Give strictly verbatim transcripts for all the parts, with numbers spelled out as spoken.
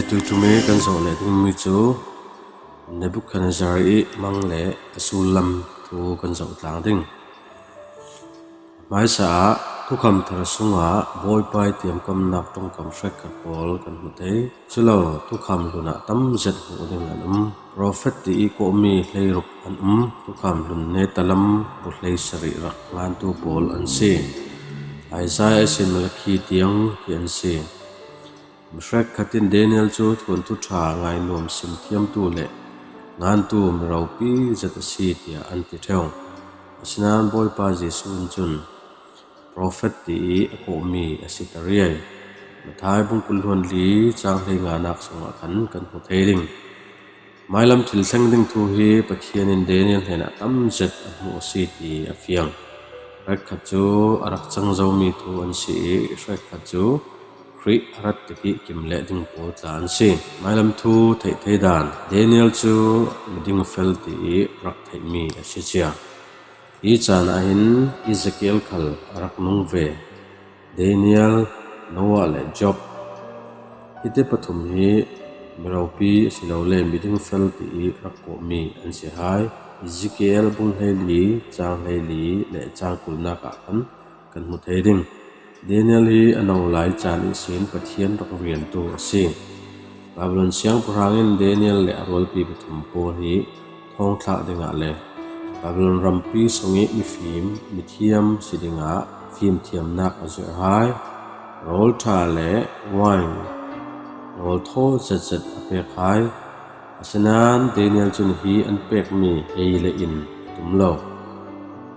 Tuitumi kan zoh leh ding mi cu Nebuchadnezzar i mang le a sullam thu kan zoh tlang ding. Hmaisa ah thukham thar sungah Bawipa i tiamkamnak ṭongkam hrekkhat pawl kan hmu thei. Culo thukham hlun ah tam zet hmuh ding an um. Profet ti i kawhmi hleiruk an um. Thukham hlun netalam bu hleisarih rak ngantu pawl an si. Isaiah ihsin Malakhi tiang hi an si. Mi hrekkhat in Daniel cu thuanthu ṭha ngainuam simthiamtu le ngantu mi ropi zet a si tiah an ti ṭheo. Asinain Bawipa Jesuh in cun profet ti i a kawhmi a si ta riai. Matthai bung kul hluan li cang hleinganak sungah khan kan hmu thei ding. Mailam thil thleng ding thu hi Pathian in Daniel hnenah tam zet a hmuh a si ti a fiang. Hrekkhat cu a rak cang zomi thu an si i hrekkhat cu Khrih a rat tikih kim leh ding pawl tla an si. Mailam thu theih thei dan Daniel cu miding fel ti i rak theihmi a si cia. Hi caan ah hin Ezekiel khal a rak nung ve. Daniel, Noah le Job, hiti pathum hi miropi asilole miding fel ti i rak kawhmi an si hai. Ezekiel bung hleili, cang hleili le cang kulnak ah khan kan hmu thei ding. Daniel hi a no lai caan ihsin Pathian rak riantu a si. Babylon siangpahrang in Daniel le a rualpi pathum pawl hi thawngthlak dingah le Babylon rampi sung i mifim, mithiam si dingah fimthiamnak a zuah hai. Rawl ṭha le wine rawl thaw zetzet a pek hai. Asinain Daniel cun hi an pekmi ei le in a tum lo.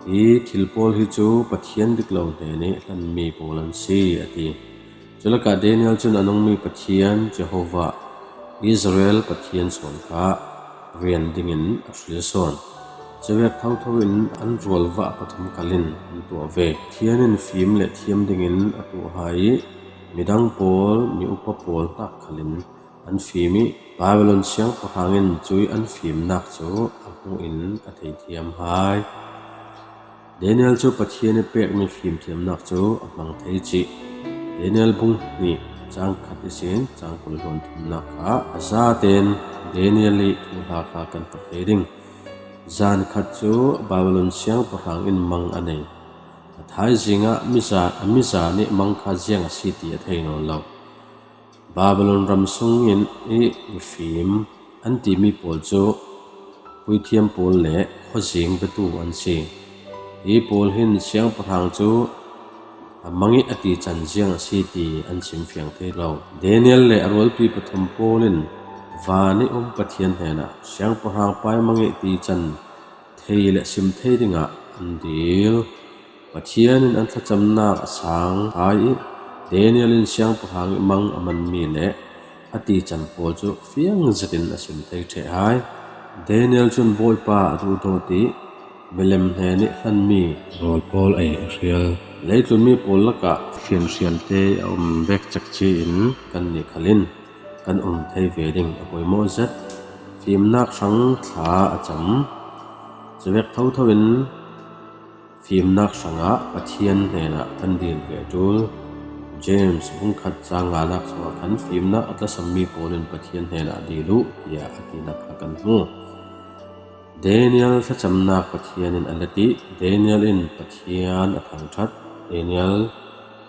Hi thil pawl hi cu Pathian dik lo hnen i hlanmi pawl an si, a ti. Cu lakah Daniel cun a nungmi Pathian Jehovah, Israel Pathian sawn kha rian dingin a hril sawn. Cuvek thotho in an rualvah pathum khal in an tuah ve. Pathian in fim le thiam dingin a tuah hai i midang pawl, mi upa pawl hnak khal in an fim i Babylon siangpahrang in cui an fimnak cu a hmuh in a theithiam hai. Daniel cu Pathian i pekmi fimthiamnak cu a hmang thei cih Daniel bung hnih cang khat ihsin cang kul hluan thumnak ah a zaten Daniel i thuhla kha kan hmu thei ding. Zan khat cu Babylon siangpahrang in mang a nei. A thaizing ah miza, a miza nih mang kha ziang a si ti a thei nawn lo. Babylon ram sung in i mifim an timi pawl cu puithiam pawl le khuazing biatu an si. Hi pawl hin siangpahrang cu a mang i a tican ziang a si ti an chim fiang thei lo. Daniel le a rualpi pathum pawl in van i um Pathian hnenah siangpahrang paimang i tican thei le sim thei dingah an dil. Pathian in an thlacamnak a sang hai i Daniel in siangpahrang i mang a manmi le a tican pawl cu fiang zetin a sim thei ṭheh hai. Daniel cun Bawipa a duhdawt i milem hnen i hlanmi rawl pawl ei a hrial. Leitlun mi pawl lakah fianhrialte a um vek cekci in kannih khal in kan um thei ve ding a poimawh zet. Fimnak hrang thla a cam. Cuvek thotho in fimnak hrangah Pathian hnenah kan dil ve a ṭul. James bung khat cang nganak sungah khan fimnak a tlasammi pawl in Pathian hnenah dil uh tiah a tinak kha kan hmu. Daniel thlacamnak Pathian in a let i Daniel in Pathian a thangṭhat. Daniel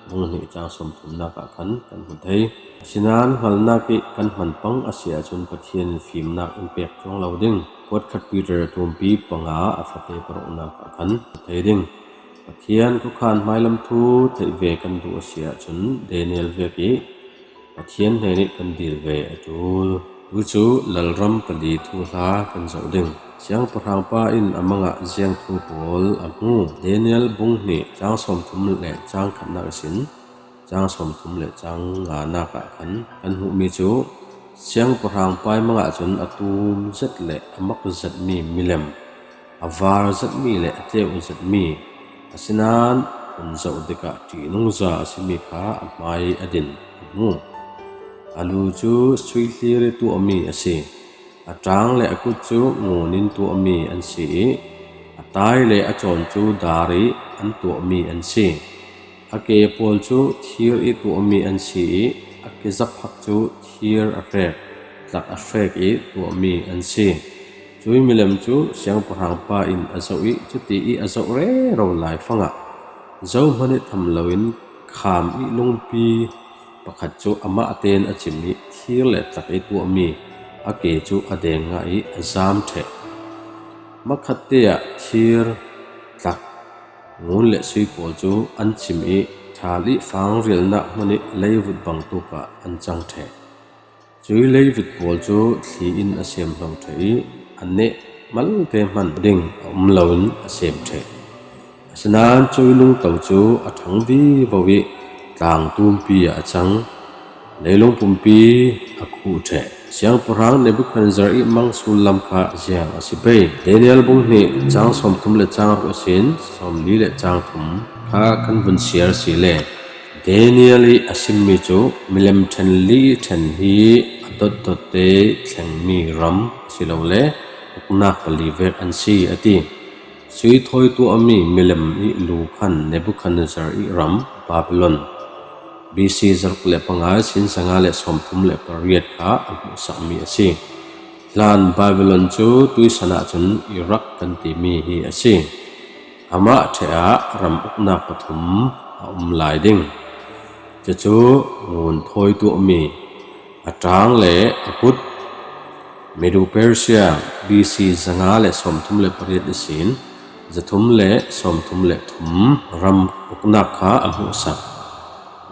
bung hnih cang sawmthumnak ah khan kan hmu thei. Asinain hngalnak i kan hman pang a si ahcun Pathian in fimnak in pek cuang lo ding. Kuatkhat Peter tumpi panga a fate paruknak ah khan hmu thei ding. Pathian khuakhan hmailam thu theih ve kan duh a si ahcun Daniel vek i Pathian hnen i kan dil ve a ṭul. Tucu lalram pali thuhla kan zoh ding. Siangpahrang pa in a mangah ziang thu pawl a hmu. Daniel bung hnih cang sawmthum le cang khatnak ihsin cang sawmthum le cang nganak ah khan kan hmuhmi cu siangpahrang pa i mangah cun a tum zet le a mak zetmi milem, a var zetmi le a tleu zetmi, asinain hun zoh dikah ṭihnungza a simi kha a hmai a din a hmu. A lu cu suihlir i tuahmi a si. A ṭang le a kut cu ngun in tuahmi an si i a tai le a cawn cu dar i an tuahmi an si. A ke pawl cu thir i tuahmi an si i kizap hak cu thir a hrek, tlak a hrek i tuahmi an si. Cui milem cu siangpahrang pa in a zoh i cuti i a zoh rero lai fangah zohman i tham loin kham i lungpi pakhat cu amah tein a cim i thir le tlak i tuahmi a ke cu a deng ngah i a zam ṭheh. Makhatte ah thir, tlak, ngun le sui pawl cu an cim i ṭhal i fangrialnak hmun i leivut bangtuk ah an cang ṭheh. Cui leivut pawl cu thli in a sem hlo ṭheh i a neh malte hman ding a um loin a sem ṭheh. Asinain cui lungto cu a ṭhang vivo i tlang tumpi ah a cang. Leilung pumpi a khuh ṭheh. Siangpahrang Nebukhadnezzar i mang sullam kha ziang a si pei? Daniel bung hnih cang sawmthum le cang ruk ihsin sawmli le cang thum kha kan vun siar si le Daniel i a simmi cu milem ṭhen li ṭhen hi a dotdot te thlengmi ram silole uknak pali vek an si a ti. Sui thawi tuahmi milem i lu khan Nebukhadnezzar i ram Babylon B C zaruk le pangai sin sanga le sawmthum le pariat kha a hmuhsakmi a si. Hlan Babylon cu tuisan ahcun Iraq kan timi hi a si. Amah ṭheh ah ram uknak pathum a um lai ding. Cucu ngun thawi tuahmi a ṭang le a kut Medo Persia B C zanga le sawmthum le pariat ihsin zathum le sawmthum le thum ram uknak kha a hmuhsak.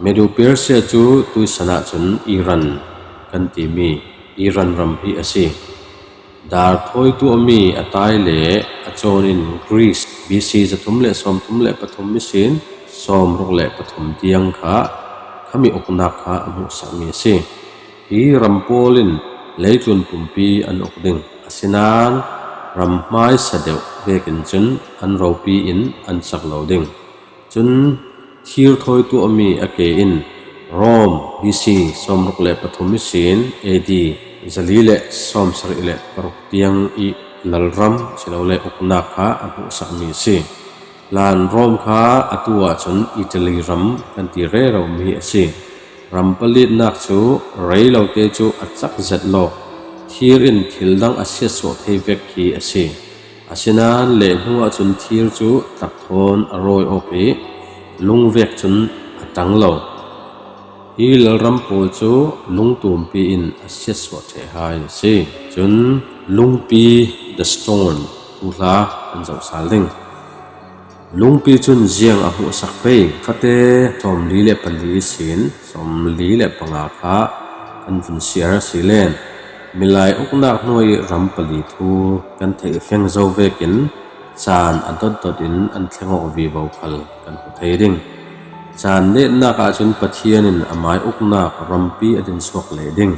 Medo Persia cu tuisan ahcun Iran kan timi Iran ram hi a si. Dar thawi tuahmi a tai le a cawn in Greece B C zathum le sawmthum le pathum ihsin sawmruk le pathum tiang kha khami uknak kha a hmuhsakmi a si. Hi ram pawl in leitlun pumpi an uk ding, asinain ram hmaisa deuh vekin cun an ropi in an cak lo ding. Cun thir thawi tuahmi a ke in Rome B C sawmruk le pathum ihsin A D zali le sawmsarih le paruk tiang i lalram silole uknak kha a hmuhsakmi a si. Hlan Rome kha atu ahcun Italy ram kan ti rero mi a si. Ram palitnak cu rei lote cu a cak zet law, thir in thil dang a siatsuah thei vek khi a si. Asinain lehhnu ahcun thir cu tlak thawn a rawi awk i lungvek cun a ṭang lo. Hi lalram pawl cu lungtumpi in a siatsuah ṭheh hai a si. Cun lungpi, the stone, thuhla kan zoh sal ding. Lungpi cun ziang a hmuhsak pei? Fate sawmli le pali ihsin sawmli le panga kha kan vun siar si len. Milai uknak hnuai ram pali thu kan theih feng zo vekin caan a dotdot in an thleng awk vivo khal kan hmu thei ding. Caan netnak ahcun Pathian in amai uknak rampi a dinsuak leh ding.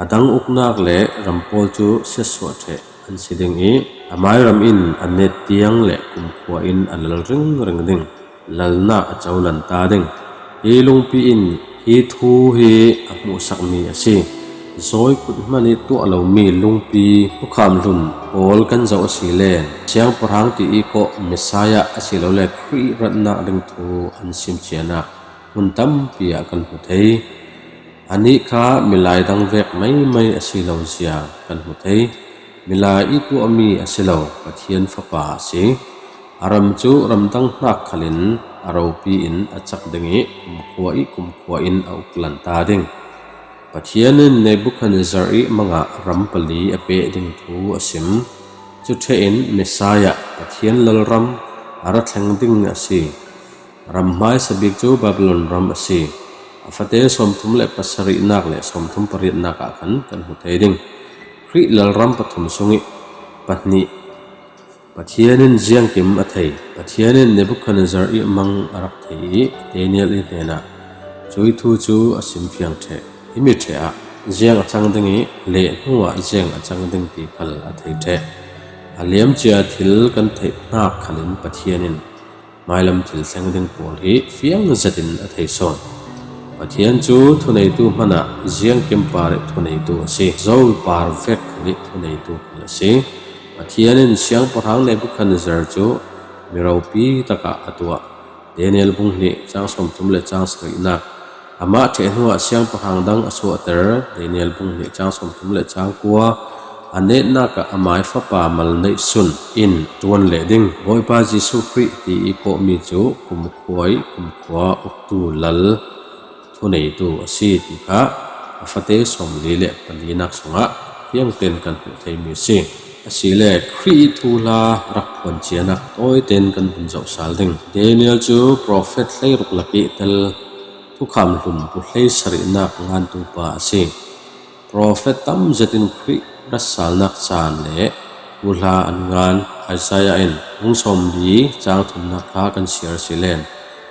A dang uknak le ram pawl cu siatsuah ṭheh an si ding i, amai ram in a net tiang le kumkhua in a lal ringring ding, lalnak a colan ta ding. Hi lungpi in hi thu hi a hmuhsakmi a si. Zawi kut hmanh i tuah lomi lungpi, hukham hlun pawl kan zoh a si le, siangpahrang ti i kawh Messiah asilole Khrih ratnak ding thu an sim cianak hmun tampi ah kan hmu thei. Anih kha milai dang vek maimai a si lo zia kan hmu thei. Milai i tuahmi a si lo, Pathian Fapa a si. A ram cu ramdang hnak khalin a ropi in a cak ding i kumkhua i kumkhua in a uklan ta ding. Pathian in Nebukhadnezzar i hmangah ram pali a peh ding thu a sim. Cu ṭheh in Messiah, Pathian lalram, a ra thleng ding a si. Ram hmaisa bik cu Babylon ram a si. A fate sawmthum le pasarihnak le sawmthum pariatnak ah khan kan hmu thei ding. Khrih lalram pathum sung i pahnih Pathian in ziangkim a thei. Pathian in Nebukhadnezzar i hmang a rak thei i Daniel i hnenah cui thu cu a simfiang ṭheh. Himi ṭheh ah ziang a cang ding i lehhnu ah ziang a cang ding ti khal a thei ṭheh. A liamcia thil kan theih hnak khalin Pathian in hmailam thil thleng ding pawl hi fiang zetin a thei sawn. Pathian cu thuneitu hmanh ah ziangkim par i thuneitu a si. Zol par vek khal i thuneitu khal a si. Pathian in siangpahrang Nebukhadnezzar cu miropi takah a tuah. Daniel bung hnih cang sawmthum le cang sarihnak Amah ṭheh hnuah siangpahrang dang a suahter. Daniel bung hnih chang sawmthum le chang kua. A netnak ah amai fapa mal neihsun in tuan leh ding. Bawipa Jesuh Khrih ti i kawhmi cu kumkhua i kumkhua uktu lal thuneitu a si ti kha a fate sawmli le palinak sungah fiangten kan hmuh theimi a si. Asile Khrih i thuhla rak phuan cianak tawiten kan vun zoh sal ding. Daniel cu profet hleiruk lak i tel thukham hlum pu hleisarihnak ngantu pa a si. Profet tam zetin Khrih ratsalnak caan le thuhla an ngan. Isaiah in bung sawmli cang thumnak kha kan siar si len.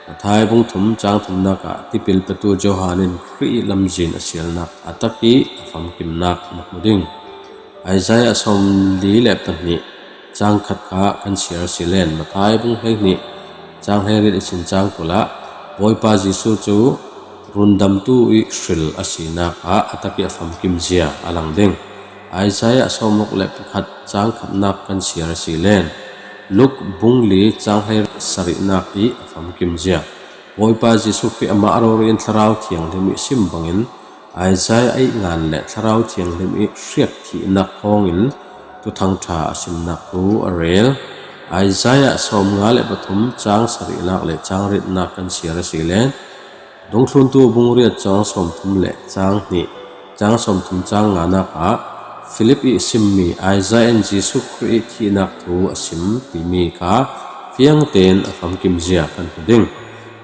Mathai bung thum cang thumnak ah tipil petu Johan in Khrih i lamzin a sialnak a tak i a famkimnak na hmu ding. Isaiah sawmli le pahnih cang khat kha kan siar si len. Mathai bung hleihnih cang hleiriat ihsin cang kul ah Bawipa Jesuh cu rundamtu i hril a sinak ah a tak i a famkim zia a lang ding. Isaiah sawmruk le pakhat cang khatnak kan siar si len. Luk bung li cang hleisarihnak i a famkim zia. Bawipa Jesuh Khrih amah rori in Thlarau Thianghlim i sim bangin Isaiah i ngan le Thlarau Thianghlim i hriak thihnak hawngin Thuthang ṭha a simnak thu a rel. Isaiah sawmnga le pathum cang sarihnak le cang ritnak kan siar a si le Dungthluntu bung riat cang sawmthum le cang hnih, cang sawmthum cang nganak ah Philip i simmi Isaiah in Jesuh Khrih i thihnak thu a sim timi kha fiangten a famkim zia kan hmu ding.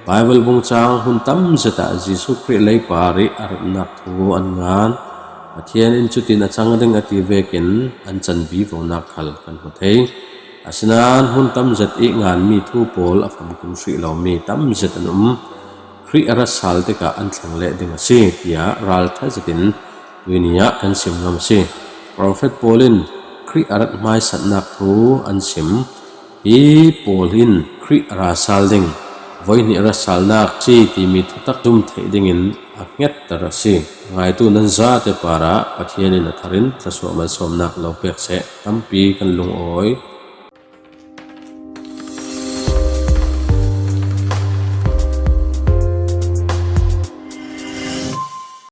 Baibal bung cang hun tam zet ah Jesuh Khrih leipar i a ratnak thu an ngan. Pathian in cutin a cang ding a ti vekin an can vivonak khal kan hmu thei. Asinain hun tam zet i nganmi thu pawl a famkim hrih lomi tam zet an um. Khrih a rat sal tikah an thleng leh ding a si, tiah ralṭha zetin tuini ah kan sim ngam a si. Profet pawl in Khrih a rat hmaisatnak thu an sim. Hi pawl in Khrih a ra sal ding, voihnih rat salnak si timi thutak zum theih dingin a hngetter a si. Ngaitu nan zate parah Pathian in a tharin thlasuah malsawmnak lo pek seh. Tampi kan lungawi